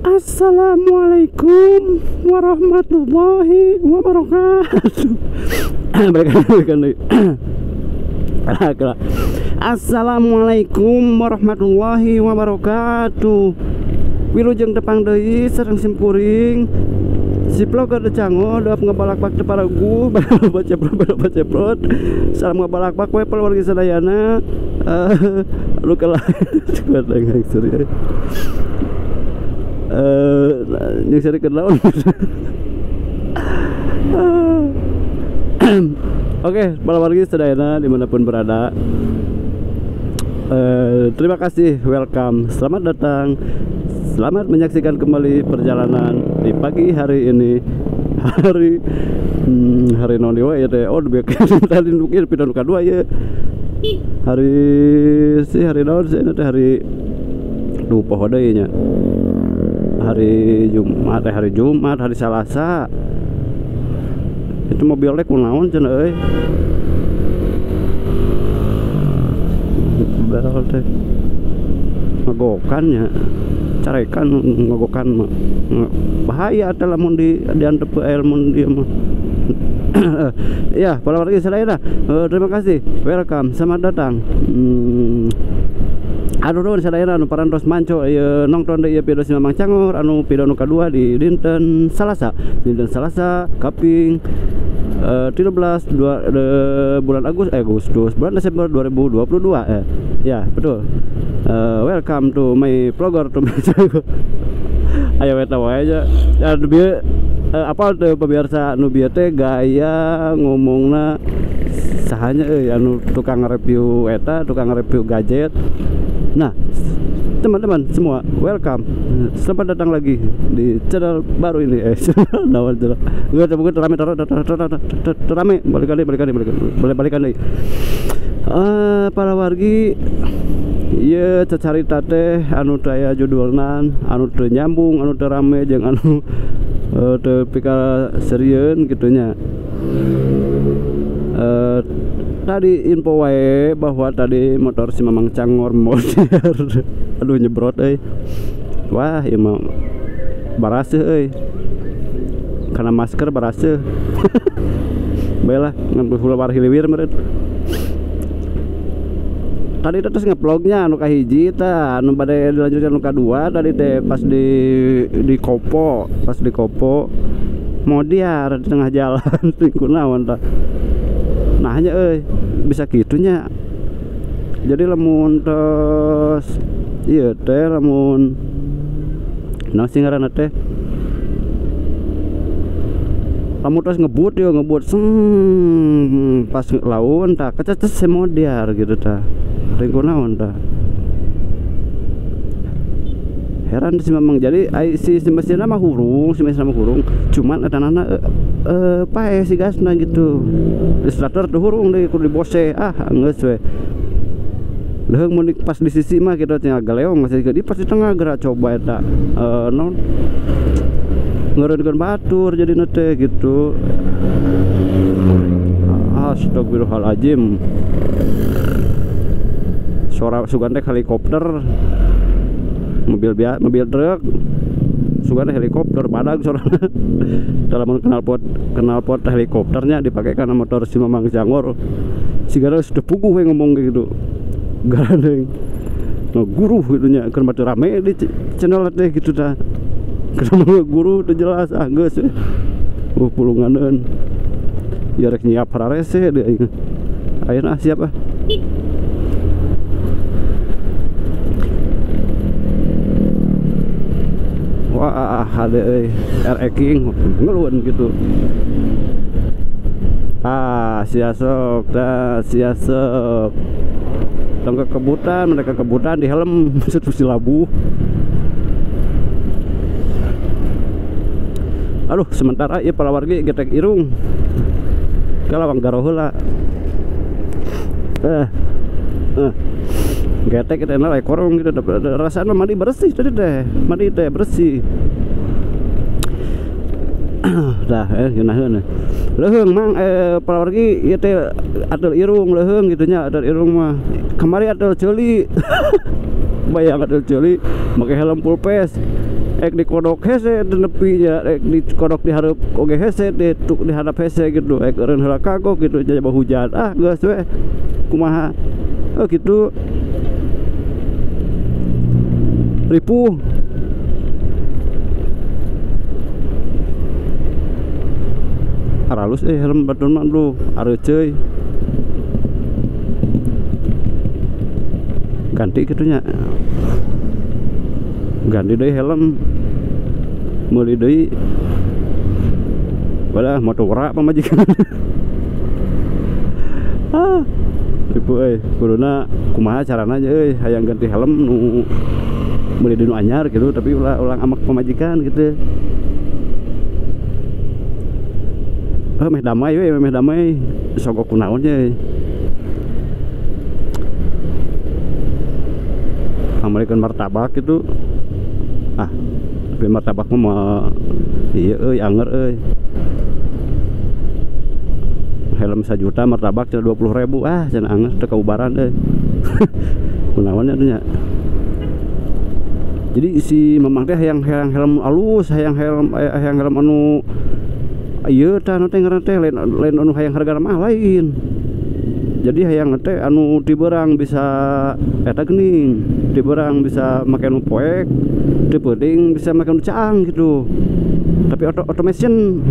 Assalamualaikum warahmatullahi wabarakatuh. Balikan. Assalamualaikum warahmatullahi wabarakatuh. Wilujeng tepang deui sareng simkuring si vlogger Cangor doap ngabalakbak teu paragu baceprot. Salam ngabalakbak we keluarga sadayana. Lu kalah yang seri kenaon. Oke, para wargi sadayana dimanapun berada, terima kasih, welcome, selamat datang, selamat menyaksikan kembali perjalanan di pagi hari ini, hari hari non dewa ya teh. Oh, tadi nukir pindah nuka dua ya. Hari si hari naon sih teh, hari lupa deui nya. Hari Jumat, hari Selasa. Itu mobilnya kunaon cenah euy. Bel teh. Magokan nya. Carekan magokan mah. Bahaya teh lamun di diantep ke lamun dieu mah. Ya, para warga sadayana, terima kasih. Welcome, selamat datang. Aduh nuhun sadayana anu parantos manco ieu nongton deui ieu video si Mamang Cangor anu video nu kadua di dinten Salasa. Dinten Salasa kaping 13 bulan Agustus bulan Desember 2022. Ya, betul. Welcome to my vlogger to my channel. Ayo eta wae aja. Ya bieu apa teu pemirsa nu bieu teh gaya ngomongna sahanya euy anu tukang review eta, tukang review gadget. Nah, teman-teman semua, welcome. Selamat datang lagi di channel baru ini. Nawan channel. Enggak rame rame, balikan deui. Para wargi ieu cacarita teh anu teu aya judulna, anu teu nyambung, anu teu rame jeung anu teu pika serieun kitu nya. Tadi info wae bahwa tadi motor si Mamang Cangor modiar. Aduh nyebrot euy. Wah, ieu mah baraseuh euy. Karena masker baraseuh. Baiklah, ngan keluar hiliwir meureun. Tadi teh terus ngevlognya anu kahiji tah, anu bade dilanjutkan anu kadua tadi teh pas di Kopo, pas di Kopo modiar di tengah jalan kunaon tah. Nah hanya bisa gitunya. Jadi lamun tos iya teh lamun naon sih ngaranna teh, lamun tos ngebut yo ngebut seng pas laun tah kececes modiar gitu tah. Ringko naon tah. Heran sih memang jadi si mesinna mah hurung, si mesinna mah hurung, cuman etanana pae si gasna gitu. Di starter tuh hurung deui kudu dibose. Ah, geus we. Leuheung mun pas di sisi mah kitu tinggal galeong masih di pas di tengah gerak coba eta naon ngeureunkeun batur jadi teh gitu. Astagfirullahalazim. Suara sugan teh helikopter. Mobil biasa, mobil truk, sugan helikopter badag soalnya. Dalam knalpot helikopternya dipakai karena motor si Mamang Cangor. Sigara sudah puguh we ngomong kayak gitu. Garandeng. Nah, guru gitu nya keur mah rame di channel teh gitu dah. Keur guru teu jelas ah geus. Pulunganeun. Ya rek nyiap hararese deui aing. Ayeuna siap ah. Wah, ada RE King ngeluan gitu. Ah, siasok, dah siasok. Tong kekebutan, mereka kebutan di helm terus labuh. Aduh, sementara ieu para wargi getek irung. Kalawang garo heula. Getek kita enak korong gitu, rasanya mandi bersih tadi teh, mandi teh bersih. Dah, ngeunaheun. Leuheung mang para wargi ieu teh atel irung leuheung gitu nya, atel irung mah. Kamari atel ceuli. Bayang atuh ceuli make helm full face. Ek dikodok hese teu nepi nya, ek dikodok di hareup oge hese, di hadap hese gitu. Ek eureun heula kagok gitu jaba hujan. Ah geus we. Kumaha? Oh gitu. Ripuh. Aralus helm batur mah lu, areuceuy. Ganti gitunya. Ganti deui helm. Meuli deui. Walah motor pamajikan. Ah, ripuh euy, kuduna kumaha carana euy hayang ganti helm nu meuli deui nu anyar gitu, tapi ulah ulang amak pamajikan gitu. Oh, meh damai we, meh damai. Sogok kunaon ye. Pamrikeun martabak gitu. Ah, tapi martabak mah iya euy anger euy. Helm 1 juta martabak cenah 20.000. Ah, cenah anger teu kaubaran euy. Kunaon nya nya. Jadi si Mamang teh hayang helm alus, hayang helm anu ieu tah nu teh ngaranna teh lain anu hayang harga mah lain. Jadi hayang teh anu ti beurang bisa eta geuning, ti beurang bisa make nu poek, ti peuting bisa make nu caang gitu. Tapi automation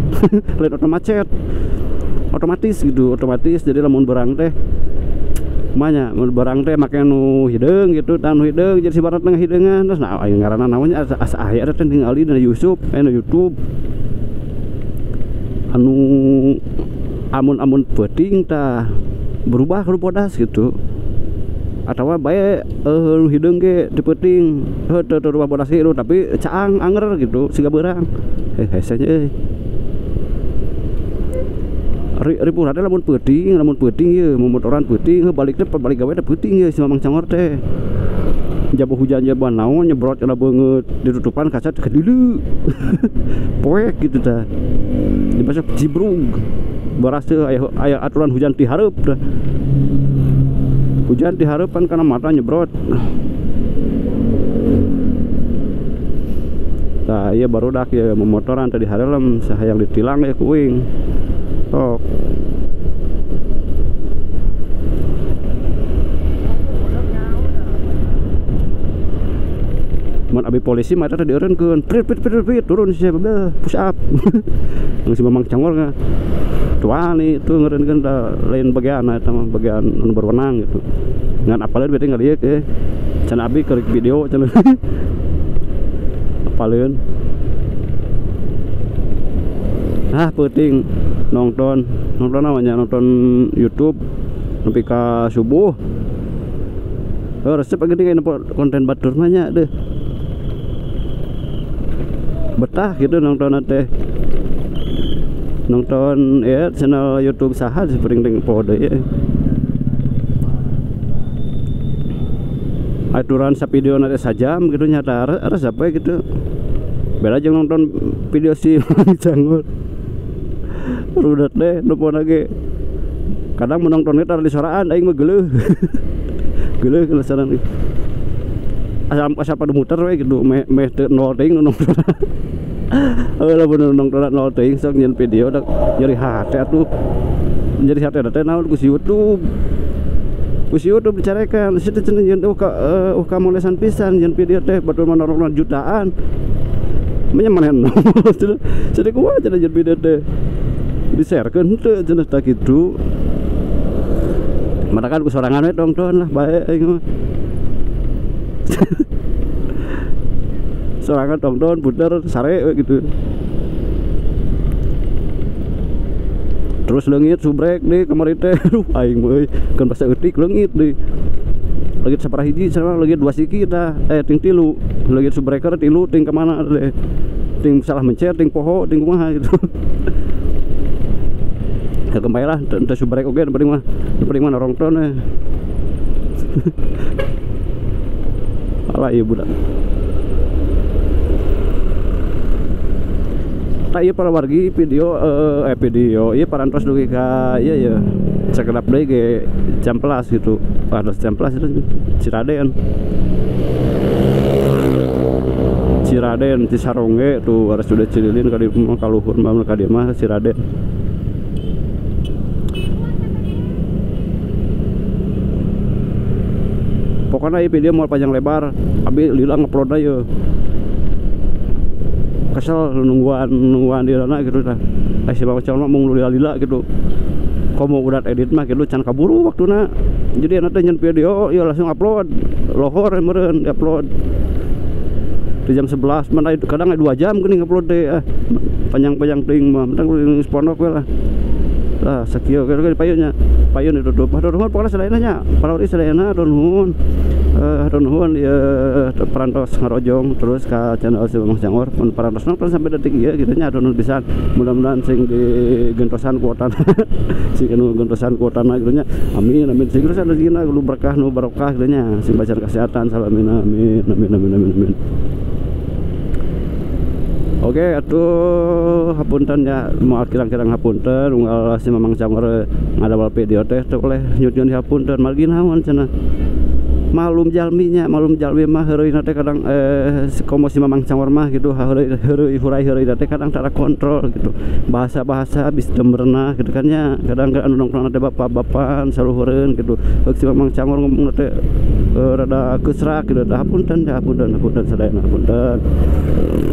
lain automacet. Otomatis gitu, otomatis. Jadi lamun beurang teh kumaha mun beurang teh make nu hideung gitu, tah nu hideung jadi si barat tengah hideungan. Terus nah aya ngaranna naonnya asa aya teh ningali dina YouTube, dina YouTube. Anu amun-amun peuting tah berubah ke bodas gitu, atawa bae nu hideung ge teu peuting heuh teu berubah bodas gitu, tapi caang anger gitu siga beurang hese nya euy. Ripuh teh lamun peuting ieu momotoran peuting heuh balik teh balik gawe teh peuting ieu si Mamang Cangor teh. Jaba hujan jaba naon nyebrot kana beungeut ditutupan kaca teh kadilu. Poek gitu tah. Dibasok jibrug. Baras teh aya aturan hujan ti hareup tah. Hujan ti hareup kan kana mata nyebrot. Tah ieu barudak ieu momotoran teh di hareuleum sahayang ditilang ya ku uing. Tok. Mun abi polisi mah eta dieureunkeun, prit prit prit prit turun sia push up. Nang si Mamang Cangor nga. Tuani itu ngeureunkeun da lain bagian eta mah bagian anu berwenang gitu. Ngan apaleun berarti ngalieu euy. Can abi keur video cenah. Apaleun. Ah peuting nonton namanya nonton YouTube nepi ka subuh. Oh, resep geuning aya konten batur mah nya deuh. Betah gitu nonton teh. Nonton ya channel YouTube saha seperti ting poho deui ya. Aturan savideo teh sajam gitu nya tah resep we gitu. Beda jeung nonton video si Cangor. Rudet deh nu lagi. Kadang menonton teh di soraan aing mah geuleuh. Geuleuh kelasaran. Asal pada muter we gitu meh teu nol teuing nu nonton. Heuh lamun nonton nol teuing sok nyieun video dak nyeri hate atuh. Nyeri hate teh naon ku si YouTube. Ku si YouTube dicarekan situ cenah nyieun ka molesan pisan nyieun video teh batur mah nonton jutaan. Menya manehna. Jadi kumaha cenah nyieun video teh. Di-sharekeun henteu cenah tah kitu. Matakan ku sorangan we tongton lah bae aing mah. Sorangan tongton puter sare we gitu. Terus leungit subrek deui kamari teh. Aduh aing mah euy, keun basa eutik leungit deui. Leungit saparaha hiji cenah leungit 2 siki tah, ting 3. Leungit subbreaker 3 ting ka mana teh. Ting salah mencet, ting poho, ting kumaha gitu. Ya kembali lah, teu subrek oge penting mah norongton we. Alah ieu budak. Tah ieu para wargi video video ieu parantos dugi ka ieu ye. Sakedap deui ge Cihampelas gitu. Ada Cihampelas itu Ciraden. Ciraden Cisarongge tuh harus sudah Cililin ka dieu mah ka luhur mah ka dieu mah Ciraden. Pokoknya ieu video mau panjang lebar, abi lila ngupload ieu. Kesel nungguan di sana gitu dah. Si Bang Col mah mung lila-lila gitu. Komo udah edit mah gitu can kaburu waktuna. Jadi anak teh nyen video ieu langsung upload. Lohor meureun di-upload. Di jam 11 mana kadang 2 jam geuning upload teh. Panjang-panjang teuing mah, penting geus pondok we lah. Lah sakieu ge payunnya. Payun ditutup. Hatur nuhun pokona sadayana nya. Palawari sadayana hatur nuhun. Hatur nuhun ieu parantos ngarojong terus ka channel si Mamang Cangor. Mun parantos nonton sampai detik ieu kitu nya hatur nuhun pisan. Mudah-mudahan sing digentosan kuotana. Sing anu gentosan kuotana kitu nya. Amin amin sing terus rezekina nu berkah nu barokah kitu nya. Sing bacaan kesehatan salamina amin amin amin amin amin. Oke, atuh hapunten ya, moal kirang-kirang hapunten unggal si Mamang Cangor ngadamel video teh teu oleh nyut-nyut hapunten margi naon cenah. Malum jalminya, malum jalmi mah heureuyna teh kadang komo si Mamang Cangor mah gitu, heureuy hurai heureuyna teh kadang tara kontrol gitu. Bahasa-bahasa bisa merenah gitu kan nya. Kadang anu nongkrong teh bapak-bapan saluhureun gitu. Heuk si Mamang Cangor ngomongna teh rada kesrak gitu. Dah hapunten, dah hapunten, hapunten sadayana hapunten.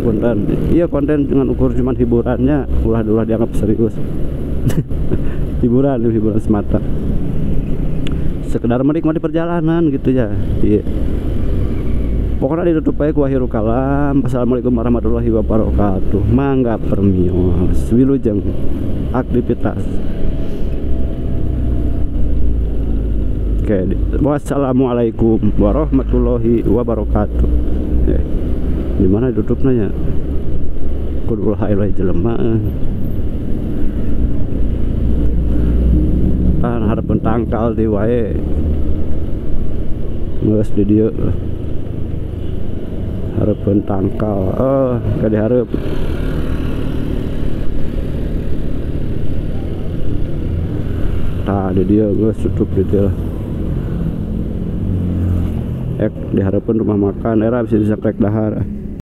Hapunten. Iya konten dengan ukur cuman hiburannya, ulah-ulah dianggap serius. Hiburan, hiburan semata. Sekedar menikmati perjalanan gitu ya. Iya. Pokoknya ditutup aja ku akhirul kalam. Assalamualaikum warahmatullahi wabarakatuh. Mangga permios. Wilujeng aktivitas. Oke, wassalamualaikum warahmatullahi wabarakatuh. Gimana ditutupnya ya? Kudu ulah aya jelema. Tahan harapan tangkal di wae. Geus di dieu. Harapan tangkal. Oh, ka dihareup. Tah di dieu geus tutup di dieu. Ek dihareupeun rumah makan era bisa bisa krek dahar.